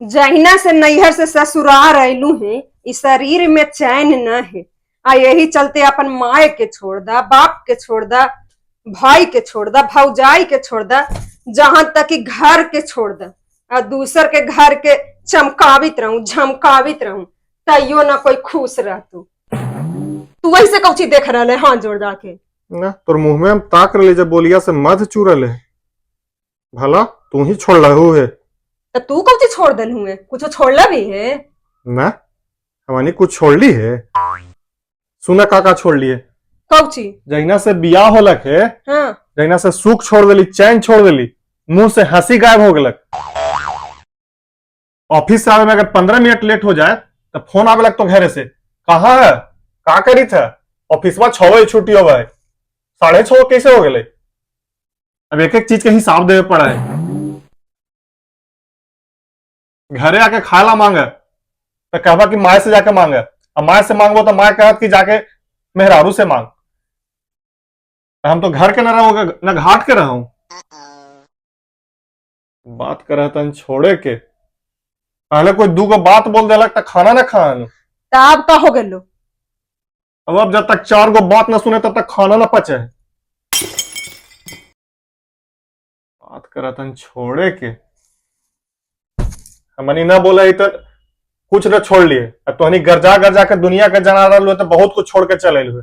जहिना से नैहर से ससुरार अयलू है, इस शरीर में चैन न है। आ यही चलते अपन माए के छोड़ दा, बाप के छोड़ दा, भाई के छोड़ दा, भौजाई के छोड़ दा, जहां तक कि घर के छोड़ दा आ दूसर के घर के चमकावित रहूं, झमकावित रहूं, तैयो ना कोई खुश रहतू। तू ऐसे कौची देख रहा है हाथ जोड़ जा के? ना तोर मुंह में हम ताक रहे जब बोलिया से मध चूरल है। भला तू ही छोड़ लहू है। तो तू कौची छोड़ दल हुए? कुछो छोड़ला भी है? ना, हमानी कुछ छोड़ ली है। सुना, काका छोड़ लिए। कौची? जहिना से बियाह होलक है, जहिना से सुख छोड़ देली, चैन छोड़ देली, मुंह से हंसी गायब हो गलक। ऑफिस से आवे में अगर 15 मिनट लेट हो जाए तो फोन आवे लग तो घरे से, कहाँ है, का करी था? ऑफिसवा 6 बजे छुट्टी हो गए, 6:30 कैसे हो गए? अब एक एक चीज के हिसाब देवे पड़ा है। घरे आके खाए ला मांगे तो कहबा कि माय से जाके मांगे। अब माय से मांगबो तो माय कहत कि जाके मेहरारू से मांग। हम तो घर के न रहो न घाट के रहूं। बात करे तन छोड़े के, पहले कोई दूगो बात बोल देलक त खाना ना खान। तो अब का हो गेलो? अब जब तक चार गो बात ना सुने तब तक खाना ना पचे। बात करे तन छोड़े के। हमनी ना बोला तो कुछ न छोड़ लिए, अब तोहनी गरजा गरजा के दुनिया के जना रहल तो बहुत कुछ छोड़ के चले हुए।